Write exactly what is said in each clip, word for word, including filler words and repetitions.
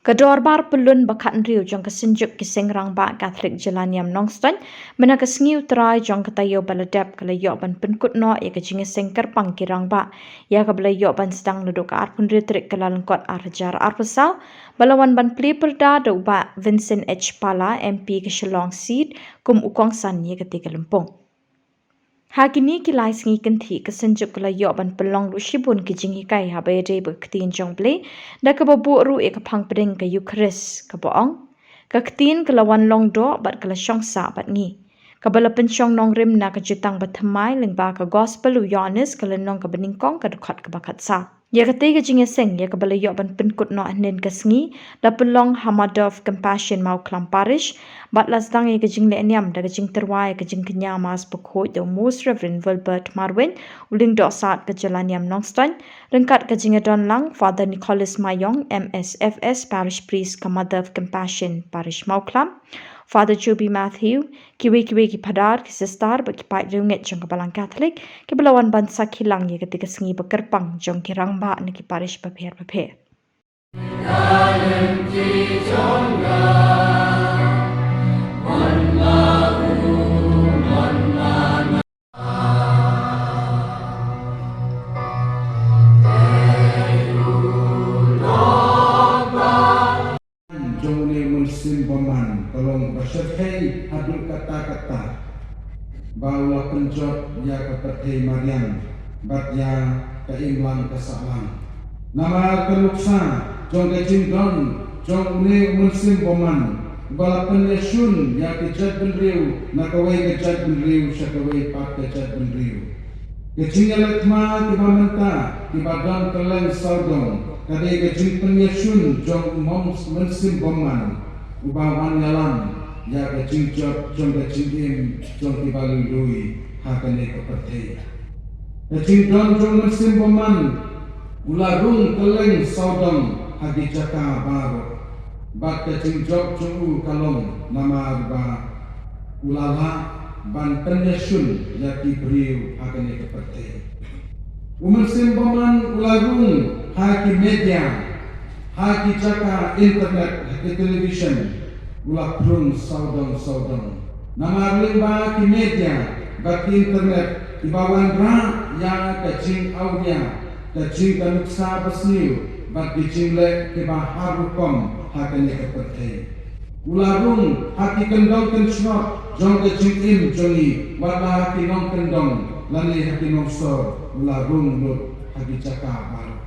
Ka Dorbar Pyllun ba khathynriew jong ka Synjuk ki Seng Rangbah Katholik Jylla Niam Nongstoiñ, mynta ka sngi U Trai jong ka taïew ba la dep, ka la ïoh ban pynkut noh ïa ka jingïaseng kyrpang ki rangbah, ïa kaba la ïoh ban sdang naduh ka arphew hynriew tarik Kyllalyngkot ar hajar arphew saw, ba la wan ban plie pyrda da u Bah Vincent H Pala, M P ka Shillong Seat, kum u kongsan ïa katei ka lympung. Ha kine ki lai sngi kynthih, ka Synjuk ka la ïoh ban pynlong ruh shibun ki jinghikai haba ïadei bad ka Ktien jong U Blei, da kaba buh ruh ïa ka phang pdeng ka Eukharist, kaba ong: Ka Ktien ka la wan long doh bad ka la shong sah bad ngi. Kaba la pynshong nongrim na ka Jutang Bathymmai lyngba ka Gospel u Ïoannis, ka lynnong kaba nyngkong, ka dkhot kaba khatsaw. Ïa katei ka jingïaseng, ïa kaba la ïoh ban pynkut noh hynnin ka sngi, la pynlong ha Mother of Compassion Mawkhlam Parish, bad la sdang ïa ka jingleh niam da ka jingtyrwa ïa ka jingkñia Mass bakhuid da u Most Reverend Wilbert Marwein, u Lyngdoh Sad ka Jylla Niam Nongstoiñ, ryngkat ka jingïadon lang Father Nicholas Mayong, M S F S, Parish Priest ka Mother of Compassion Parish Mawkhlam, Father Joby Matthew, kiwei kiwei ki phadar, ki sister bad ki paid riewngeit jong ka Balang Katholik, kiba la wan ban sakhi lang ïa katei ka sngi ba kyrpang jong ki rangbah na ki parish bapher bapher. Jong une u Mynsiem Bymman ka long ba shyrkhei haduh katta katta, ba u la pynjot ïa ka pyrthei mariang bad ïa ka imlang ka sahlang. Namar ka nuksa jong ka jingdon jong une u Mynsiem Bymman, uba la pynïashun ïa ki jaitbynriew na kawei ka jaitbynriew sha kawei pat ka jaitbynriew. Ka jingïaleh thma kiba mynta, kiba don kylleng sawdong, ka dei ka jingpynïashun jong u Mons-, Mynsiem Bymman, uba wan ïalam ïa ka jingjot jong ka jingim jong kiba lui lui ha kane ka pyrthei. Ka jingdon jong u Mynsiem Bymman u la rung kylleng sawdong ha ki jaka baroh. Bad ka jingjop jong u ka long namar ba u la lah ban pynïashun ïa ki briew ha kane ka pyrthei. U Mynsiem Bymman u la rung ha ki media, ha ki jaka internet, ha ki television, u la phrung sawdong sawdong. Namar lyngba ki media bad ki internet, kiba wanrah ïa ka jingawria, ka jing, ka nuksa basniew bad ki jingleh kiba har rukom ha kane ka pyrthei. U la rung ha ki kyndong kynshnod jong ka jingim jong ngi, wat la ha ki nongkyndong lane ha ki nongsor, u la rung lut ha ki jaka baroh.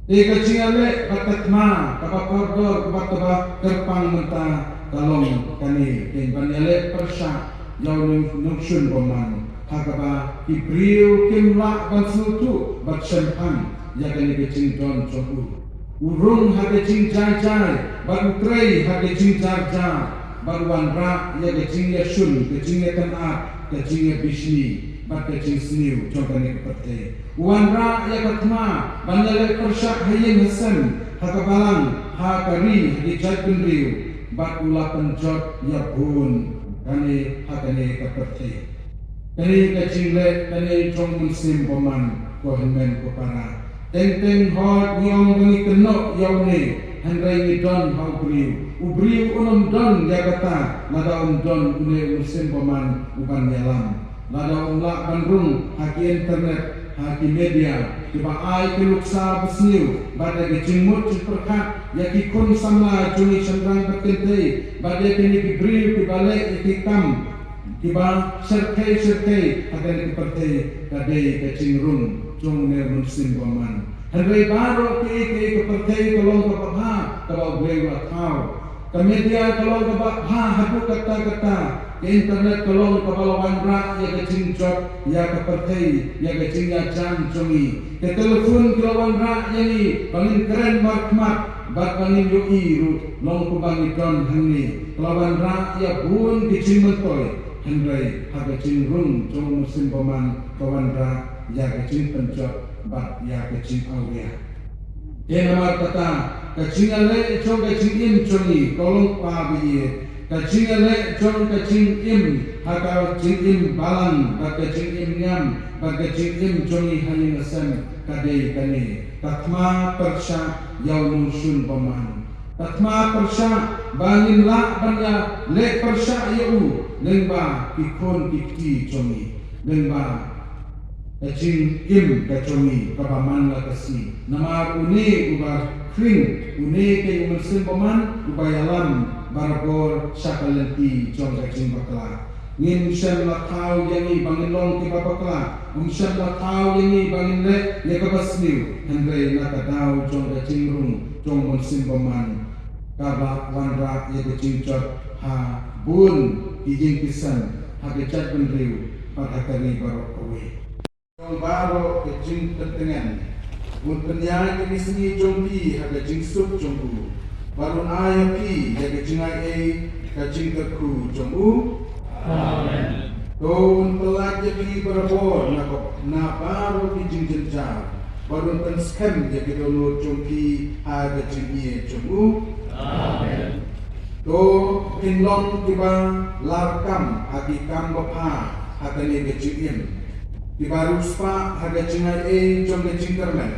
Te ka jingïaleh bad ka thma kaba kordor bad kaba kyrpang mynta ka long kane, kein ban ïaleh pyrshah ïa u Nongshun Bymman, ha kaba ki briew kim lah ban sngewthuh bad shemphang ïa kane ka jingdon jong u. U rung ha ka jingjai jai bad u trei ha ka jingjar jar, bad u wanrah ïa ka jingïashun, ka jingïakynad, ka jingïabishni bad ka jingsniew jong kane ka pyrthei. U wanrah ïa ka thma ban ïaleh pyrshah ha ïing ha sem, ha ka balang, ha ka ri, ha ki jaitbynriew, bad u la pynjot ïa bun kane ha kane ka pyrthei. Kane ka jingleh kane jong u Mynsiem Bymman, ko hynmen ko para. Teng teng hooid ngi ong ba ngi kynnoh ïa une, hynrei ngi don ha u briew. U briew un ym don ïa kata lada um don une u Mynsiem Bymman uban ïalam. Lada um lah ban rung ha ki internet, ha ki media, kiba ai ki nuksa basniew bad ïa ki jingmut jingpyrkhat ïa ki khun samla jong ngi shynrang bad kynthei, bad ïa kine ki briew kiba leh ïa ki kam kiba shyrkhei shyrkhei ha kane ka pyrthei, ka dei ka jingrung jong une u Mynsiem Bymman. Hynrei baroh kiei kiei ka pyrthei ka long kaba bha kaba U Blei u la thaw. Ka media ka long kaba bha haduh katta katta. Ka internet ka long kaba la wanrah ïa ka jingjot ïa ka pyrthei, ïa ka jingïajan jong ngi. Ka telephone ka la wanrah ïa ngi ba ngin kren markhmat bad ba ngin ïohi ruh long kumba ngi don hangne. Ka la wanrah ïa bun ki jingmyntoi, hynrei ha ka jingrung jong u Mynsiem Bymman ka wanrah ïa ka jingpynjot bad ïa ka jingawria. Te namar kata, ka jingïaleh jong ka jingim jong ngi ka long kaba ïeit. Ka jingïaleh jong ka jingim ha ka jingim balang bad ka jingim niam bad ka jingim jong ngi ha ïing ha sem ka dei kane: ka thma pyrshah ïa u Nongshun Bymman. Ka thma pyrshah ba ngin lah ban ïa leh pyrshah ïa u lyngba ki khun ki kti jong ngi, lyngba ka jingim ka jong ngi kaba man la ka sngi. Namar une uba khring, une keiñ u Mynsiem Bymman uba ïalam barabor sha ka lynti jong ka jingbakla. Ngim shym la thaw ïa ngi ba ngin long kiba bakla, ngim shym la thaw ïa ngi ba ngin leh ïa kaba sniew, hynrei na ka daw jong ka jingrung jong u Mynsiem Bymman, kaba wanrah ïa ka jingjot ha bun ki ïing ki sem, ha ka jaitbynriew bad ha ka ri baroh kawei. Jong baroh ka jingpyntngen, un pynïaid ïa ki sngi jong phi ha ka jingsuk jong u, bad un ai ïa phi ïa ka jingaiei ka jingkyrkhu jong u. Amen. To un pyllait ïa phi barabor na ka, na baroh ki jingjynjar, bad un pynskhem ïa ki dohnud jong phi ha ka jingïeit jong u. Amen. To phin long kiba larkam ha ki kam bapha ha kane ka jingim, kiba riewspah ha ka jingaiei jong ka jingkyrmen,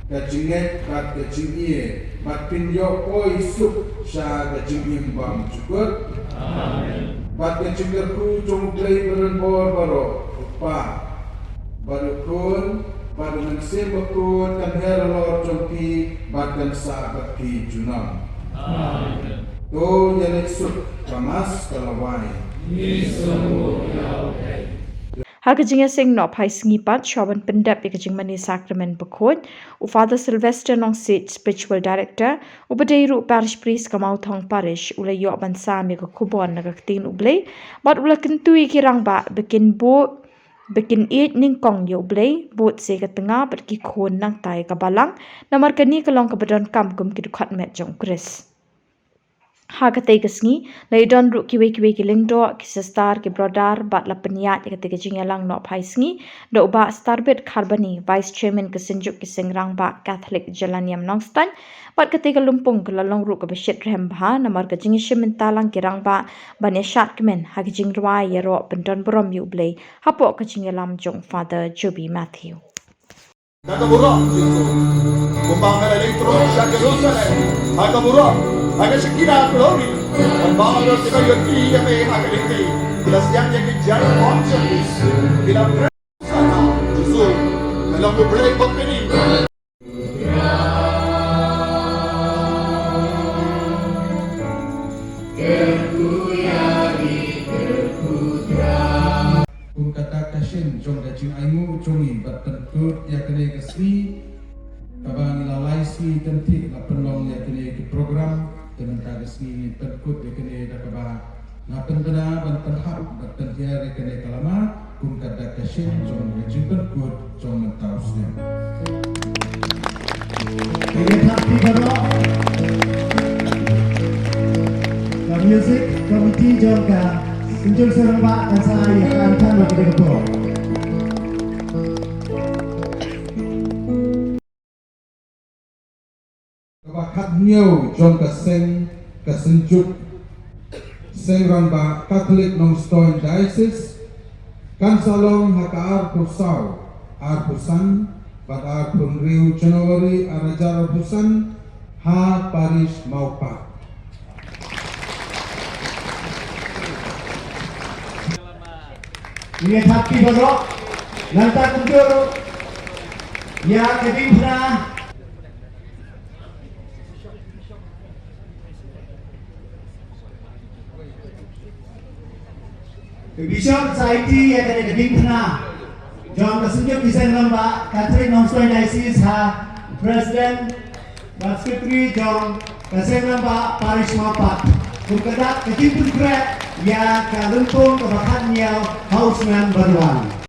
ka jingngeit bad ka jingïeit, bad phin ïoh poi suk sha ka jingim bymjukut. Amen. Bad ka jingkyrkhu jong U Blei badonbor baroh, U Kpa, bad U Khun, bad U Mynsiem Bakhuid, kan hiar halor jong phi bad kan sah bad phi junom. Amen. To ïaleit suk, ka Mass ka la wai. Ha ka jingïaseng noh phai sngi pat, shuwa ban pyndep ïa ka jingmane Sakramen Bakhuid, u Father Sylvester Nongsiej, Spiritual Director, uba dei ruh Parish Priest ka Mawthong Parish, u la ïoh ban sam ïa ka khubor na ka ktien U Blei, bad u la kyntu ïa ki rangbah ba kin bud, ba kin ïeit nyngkong ïa U Blei, bud sa ïa ka tnga bad ki khun nangta ïa ka balang, namar kane ka long kaba donkam kum ki dkhot met jong U Khrist. Ha katei ka sngi, la ïadon ruh kiwei kiwei ki lyngdoh, ki sister, ki brother, bad la pynïaid ïa katei ka jingïalang noh phai sngi da u Bah Starbit Kharbani, Vice Chairman ka Synjuk ki Seng Rangbah Katholik Jylla Niam Nongstoiñ, bad katei ka lympung ka la long ruh kaba shitrhem bha, namar ka jingïashim bynta lang ki rangbah ban ïashad kmen ha ka jingrwai ïaroh pyndonburom ïa U Blei hapoh ka jingïalam jong Father Joby Matthew. Ka ka burom Jisu. Kumba me la leit through sha Jerusalem ha ka burom, ha ka Shekinah glory. Kumba me la leit through ïa me ha ka lynti, ki la sdang ïa ki jingpynshong, ki la pres. Jisu, me long U Blei bad me. Kum ka dak ka shin jong ka jingainguh jong ngi ban pynkut ïa kane ka sngi, kaba ngi la lai sngi kynthih la pynlong ïa kane ka program, te mynta ka sngi ngin pynkut ïa kane da kaba nga pynbna ban pynhap ban pynhiar ïa kane ka lama kum ka dak ka shin jong ka jingpynkut jong mynta u snem. Ka ïa thap ki baroh. Ka music committee jong ka Synjuk Seng Rangbah kan sa ai ïa ka anthem ha kane ka por. Kaba khathynñiew jong ka seng, ka Synjuk Seng Rangbah Katholik Nongstoiñ Diocese, kan sa long ha ka arphew saw, arphew san bad arphew hynriew January arhajar arphew san ha Parish Mawpat. Ngi ïa thap ki baroh, nangta kumjuh ruh ïa ka diengphna. Ka Bishop Society ïa kane ka diengphna jong ka Synjuk ki Seng Rangbah Katholik Nongstoiñ Diocese ha President bad Secretary jong ka Seng Rangbah Parish Mawpat, kum ka dak ka jingpynkhreh ïa ka lympung kaba khathynñiew ha u snem ba la wan.